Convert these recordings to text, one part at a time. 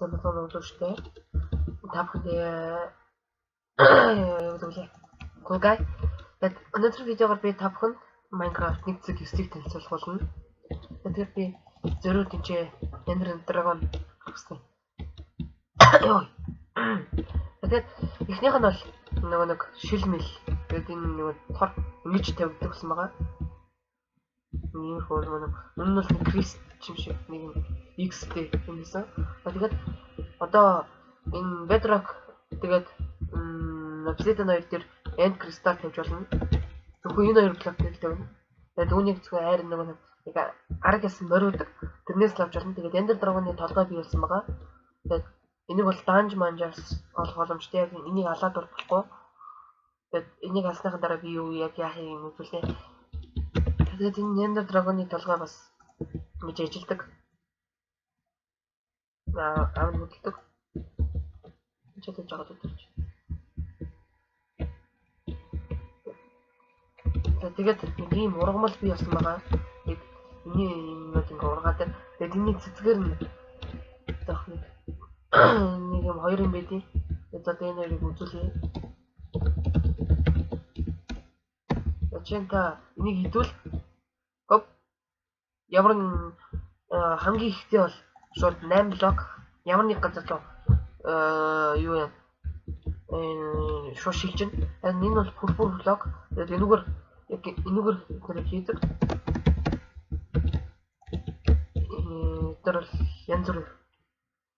Сайн байна уу штэ. Та бүхэндээ юу гэдэг вэ? Cool guy. Тэгээд өнөөдрийн видеогоор би та бүхэнд Minecraft 1.9-ийг танилцуулах болно. Тэгэхээр би зөрүү тэнцээ Ender Dragon гаргасан. Йой. Тэгээд эхнийх нь бол нөгөө нэг шил мэл. Тэгээд энэ нөгөө тор ингэж тавигддаг гэсэн байгаа. Иймэрхүү нөгөө нэг өмнө нь бол нэг крест юм шиг нэг юм X-тэй юм байсан. Тэгээд одоо энэ Bedrock тэгээд Obsidian 2 дээр End Crystal тавьж болно. Зөвхөн энэ хоёр блок дээр тавина. Тэгээд үүнийг зөвхөн айр нөгөө нэг арга ясан мориудаг. Тэрнээс л авч болно. Тэгээд Ender Dragon-ы толгой бий болсон байгаа. Тэгээд энийг бол данж манжаас олох боломжтой. Яг энийг алаад бол болохгүй. Тэгээд энийг алсныхаа дараа би юу яг яах юм үзүүлээ. Тэгээд энэ Ender Dragon-ы толгой бас ингэж ажилдаг. Аав нь хөдөлдөг. Чадаж байгаа төдөрч. За тэгээд нэг ийм ургамал бий болсон байгаа. Тэгээд энэний юмнууд ингээ ургаад байна. Тэгээд энэний цэцгээр нь доох нэг нэг юм хоёр юм байдیں۔ Тэгээд одоо энэ хоёрыг үзүүлье. За чинь та энийг хідвэл хоп ямар хамгийн ихтэй бол шууд 8 блок ямар нэг газар руу юу юм шууд шилжинэ. Энэ бол пурпур блок. Тэгээд энүүгээр яг энүүгээр тэр хийдэг. Тэр бол янз бүр.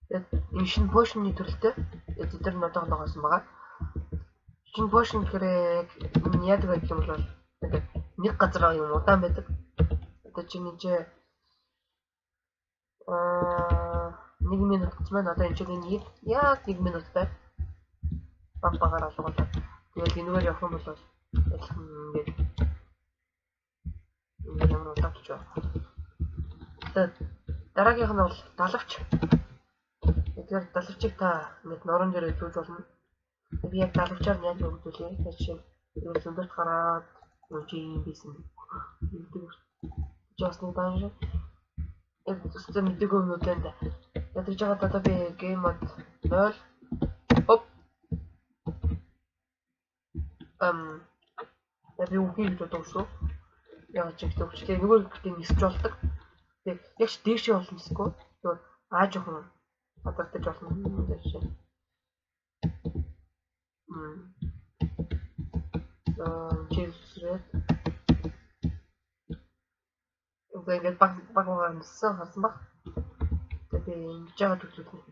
Тэгээд энэ шинэ potion-ы төрөлтэй. Тэгээд тэр нь одоохондоо гарсан байгаа. Шинэ potion гэхээр яг энэ яадаг вэ гэх юм бол нэг газар юм удаан байдаг. Одоо чинь энэ 1 минут гэсэн маань одоо энэ чинь энэ яг 1 минут байна. Баг багаар алгуулаад. Тэгээд энэгээр явах юм бол адилхан ингээд ямар удаан болчих вэ? Тэгээд дараагийнх нь бол далавч. Тэгэхээр далавчийг та ингээд норон дээр зүүж болно. Би яг далавчаар нь яаж өгдүүлээ. Жишээ нь юу зөндөрт гараад чи юм бисэн. Чи бас нэг данж. Яг төстэй мэдээгүй юмнууд байна да. Ядаж байгаа одоо би game mode 0 оп би үгүй гэж боддог шүү. Яг ч ихтэй хүчтэй нөгөө гэхдээ нисэж болдог. Тэгээ яг ч дээшээ бол нисэхгүй. Тэгэхээр аа жоохон хадагдаж болно жишээ. Чивсрээд үгүй ингээд баг баг багаар ниссэн харсан баг. Тэгээ би ингэж байгаа төлөвлөх.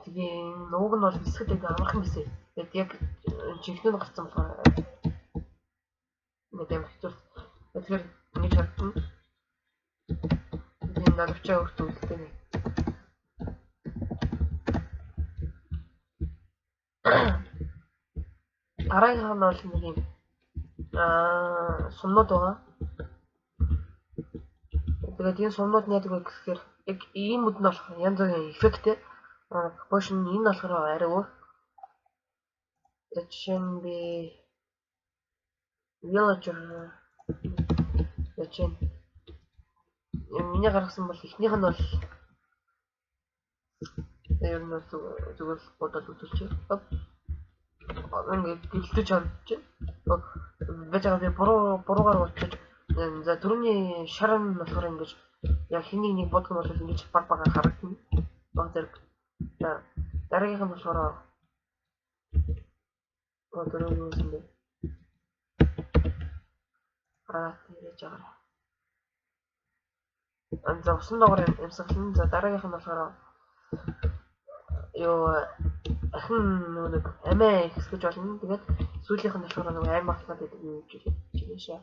Тэгээ нууг нь бол нисэхэд айгүй амархан байсан. Тэгээд яг жинхэнэ нь гарсан болохоор ингээд амар хэцүү. Тэгэхээр ингэж харагдана. Энэ налвчаа өөртөө үлдэнэ. Дараагийнх нь бол нэг юм сумнууд байгаа. Тэгээд энэ сумнууд нь яадаг вэ гэхээр яг ийм үд нь болох янз бүрийн эффекттэй. Potion энэ болохоор арай өөр. Жишээ нь би villager жишээ нь миний гаргасан бол эхнийх нь бол ер нь зүгээр л бодоод үзүүлчихье. Ингээд гэлдэж харагдаж байна. Байж байгаа би буруугаар болчихож за түрүүний шар нь болохоор ингэж яг хэнийг нэг бодох юм бол ингэж баг багаар харагдана. Баг зэрэг. За дараагийнх нь болохоор одоо юу юм бэ? Яаж байгаа. За усан доогоор юмсгална. За дараагийнх нь болохоор юу ахин нөгөө нэг амиа ихсгэж болно. Тэгээд сүүлийнх нь болохоор нөгөө аим ахлаад гэдэг юм гэж хэлсэн.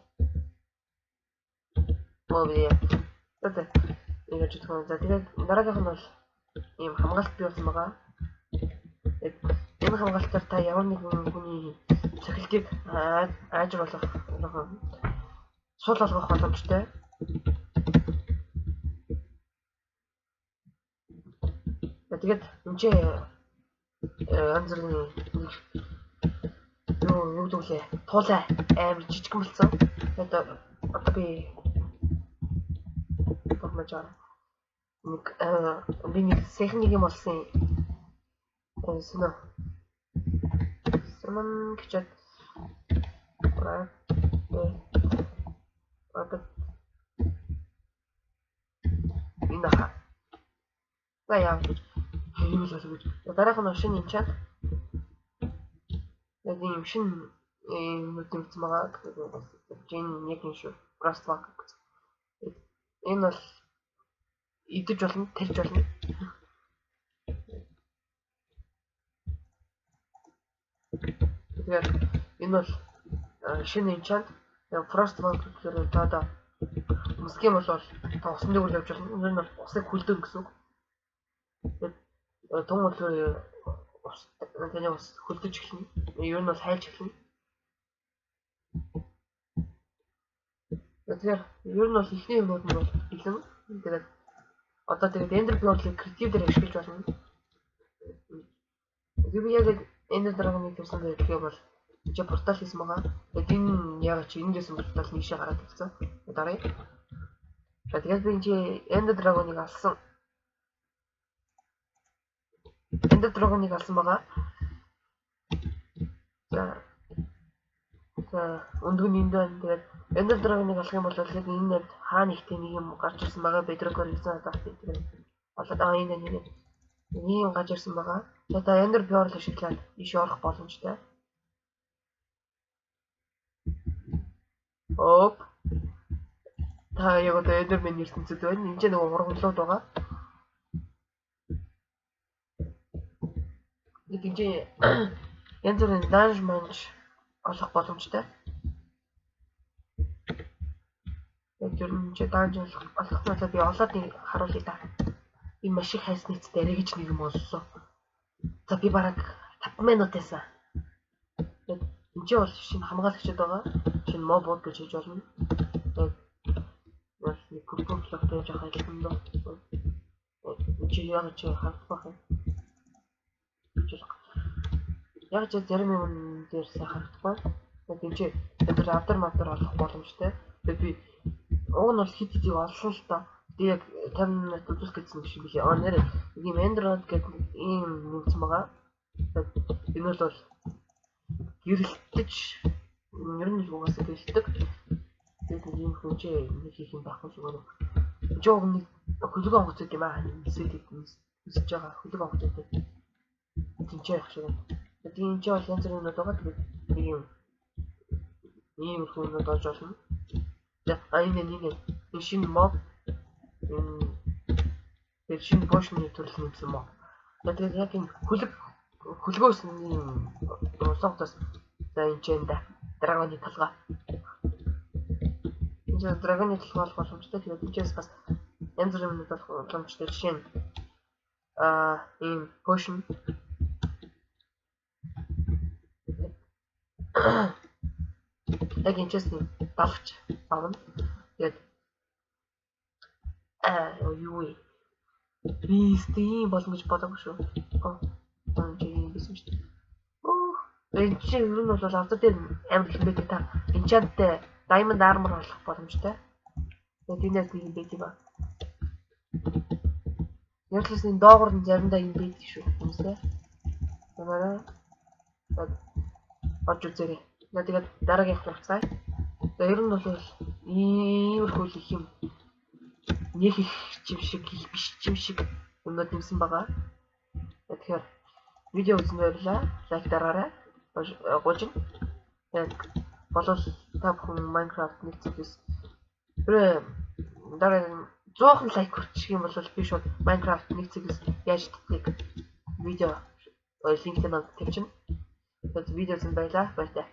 Оо би. За ингэж бодох. За тэгээд дараагийнх нь бол ийм хамгаалт бий болсон байгаа. Тэгээд энэ хамгаалтаар та ямар нэгэн хүний цохилтыг аажир болох сул болгох боломжтой. Тэгээд энэ ч янз бүрийн нэг юу гэдэг лээ туулай амар жижигхэн болсон. Тэгээд одоо би мажаар нэг би нэг сайхан нэг юм олсон. Соноо. Summon гэчээд rabbit энэ хаа. За яа гэж юу л болов гэж. Дараах нь шинэ enchant. Яг ийм шинэ юмнууд нэмэгдсэн байгаа. Тэгэхээр бас энэ яг энэ шүү. Frost Walk гэсэн. Энэ бол идэж болно, тарьж болно. Тэгэхээр энэ бол шинэ enchant. Frost Walk гэхээр та одоо өмсөх юм бол та усан дээр явж болно. Энэ нь бол усыг хүлдэн гэсэн үг. Тэгээд тун бол ус таны ус хөлдөж эхэлнэ. Ер нь бол хайж эхэлнэ. Тэгэхээр ер нь бол эхний юмнууд нь бол бэлэн. Тэгээд одоо тэгээд Ender Pearl-ыг creative дээр ашиглаж болно. Тэгээд би яг Ender Dragon-ыг тавьсан гэдэг бол чи портал хийсэн байгаа. Тэгээд энэ яг чи эндээс портал нийшээ гараад ирсэн. Дараа. За тэгээд би энэ чи Ender Dragon-ыг алсан. Ender Dragon-ыг алсан байгаа. За. За өндгөн энд байна. Тэгээд Ender Dragon-ыг алах юм бол яг энэ нэвд хаа нэгтэй нэг юм гарч ирсэн байгаа. Bedrock-оор хийсэн одоо тэгээд болоод аа энэ нэг юм гарч ирсэн байгаа. За та Ender Pearl ашиглаад ийш орох боломжтой. Оп. Та яг одоо Enderman ертөнцид байна. Энд ч нэг ургамлууд байгаа. Нэг энэ янз бүрийн данж манж олох боломжтой. Яг ер нь чи данж олох надад би олоод нэг харуулъя да. Би маш их хайсны эцэст арай гэж нэг юм оллоо. За би бараг 5 минут байсан. Тэгээд энэ чи бол шинэ хамгаалагчд байгаа. Шинэ мобууд гэж хэлж болно. Тэгээд бас нэг purple block-тай жоох адилхан доо. Энэ чи яг чи харагдах байх юм. Яг ч зарим юм дээр сайн харагдахгүй. Тэгээд энэ чи бид нар авдар мавдар олох боломжтой. Тэгээд би уг нь бол хэд хэдийг олсон л доо. Тэгээд яг 50 минут үзүүлэх гэсэн юм шиг билээ. Аа нэр нэг юм Android гэдэг ийм нэмсэн байгаа. Тэгээд энэ бол гэрэлтэж ер нь л угаасаа гэрэлтдэг. Тэгээд нэг юм хүн чи нэг хийх юм байхгүй шиг байна. Энд уг нэг хөлгөө онгоц юм аа. Нисээд нисэж байгаа хөлөг онгоц гэдэг. Тэнцээ явах шиг байна. Тэгээд энэ чи бол янз бүрийн юмнууд байгаа. Тэгээд нэг юм иймэрхүү юмнууд олж болно. За энэ нэг энэ шинэ моб энэ тэр шинэ potion-ы төрөл нэмсэн моб. Тэгээд яг энэ хөлгөөс юм усангатаас за энэ ч энэ драгоны толгой. Энэ ч драгоны толгой болох боломжтой. Тэгээд энэ чээс бас янз бүрийн юмнууд болох боломжтой. Жишээ нь ийм potion яг энэ чээс нэг далавч авна. Тэгээд юу вэ? Би ийм болно гэж бодоогүй шүү. Аа юм байсан шүү дээ. Энэ чинь ер нь бол авдар дээр амар их юм байдаг та. Enchant-тай Diamond Armor олох боломжтой. Тэгээд энэс нэг юм байт юм аа. Ярьлаас энэ доогуур нь заримдаа юм байдаг шүү хүмүүсээ. Намаараа орж үзээрэй. За тэгээд дараагийнх руу буцаая. За ер нь бол иймэрхүү их юм нэг их юм шиг их биш юм шиг юмнууд нэмсэн байгаа. Тэгэхээр видео үзсэн баярлалаа. Лайк дараарай. Гуйж. Тэгээд болвол та бүхэн Minecraft 1.9 дараа 100 лайк хүрчих юм бол би шууд Minecraft 1.9 яаж татдаг видео линктэй тавьчихна. Тэгээд видео үзсэн баярлалаа. Баяртай.